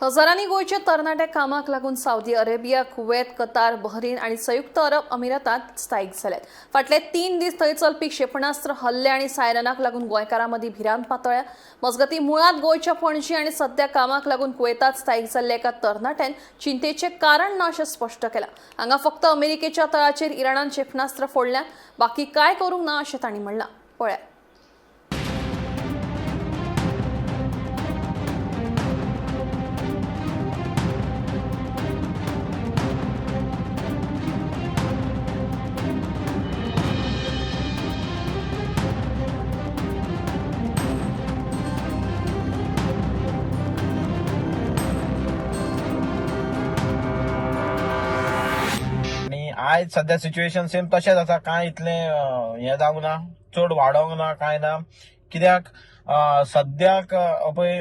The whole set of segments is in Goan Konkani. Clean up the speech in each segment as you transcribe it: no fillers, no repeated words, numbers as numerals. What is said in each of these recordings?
हजारांनी गोंयचे तरणाटे कामाक लागून Saudi Arabia, Kuwait, Qatar, Bahrain आणि संयुक्त अरब अमिरातात स्थायिक जाल्यात. फाटले 3 दीस थंय चलपी क्षेपणास्त्र हल्ले आणि सायरनाक लागून गोंयकारां मदीं भिरांत पातळ्या. मजगतीं, मुळांत गोंयच्या पणजी आणि सध्या कामाक लागून कुवेतात स्थायिक जाल्ल्या एका तरणाट्यान चिंतेचें कारण ना अशें स्पश्ट केलां. हांगा फक्त अमेरिकेच्या तळाचेर इराणान क्षेपणास्त्र फोडल्यात, बाकी काय करूंक ना अशें तांणी म्हणलां. पळयात. आनी आयज सद्या सिच्युएशन सेम तशेंच आसा. कांय इतलें हें जावंक ना, चड वाडोंक ना, कांय ना. कित्याक सद्याक पळय,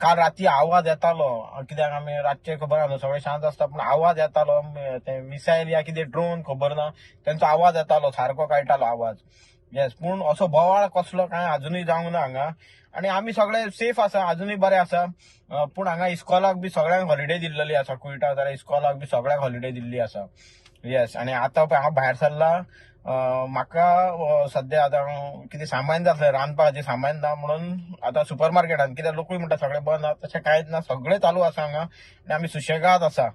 काल राती आवाज येतालो. कित्याक आमी रातचे, खबर आहा न्हू, सगळें शांत आसता, पूण आवाज येतालो. ते मिसायल या कितें ड्रोन खबर ना, तेंचो आवाज येतालो, सारको कळटालो आवाज. येस, पूण असो बोवाळ कसलो कांय अजुनूय जावंक ना हांगा आनी आमी सगळे सेफ आसा, अजुनूय बरे आसा. पूण हांगा इस्कॉलाक बी सगळ्यांक हॉलिडे दिल्लेली आसा. कुवेटा जाल्यार इस्कॉलाक बी सगळ्यांक हॉलिडे दिल्ली आसा. येस, आनी आतां पळय हांव भायर सरला. म्हाका सद्या आतां कितें सामान जातलें, रांदपाचें सामान ना म्हणून आतां सुपर मार्केटान. कित्याक लोकूय म्हणटा सगळें बंद आसा, तशें कांयच ना, सगळें चालू आसा हांगा आनी आमी सुशेगाद आसा.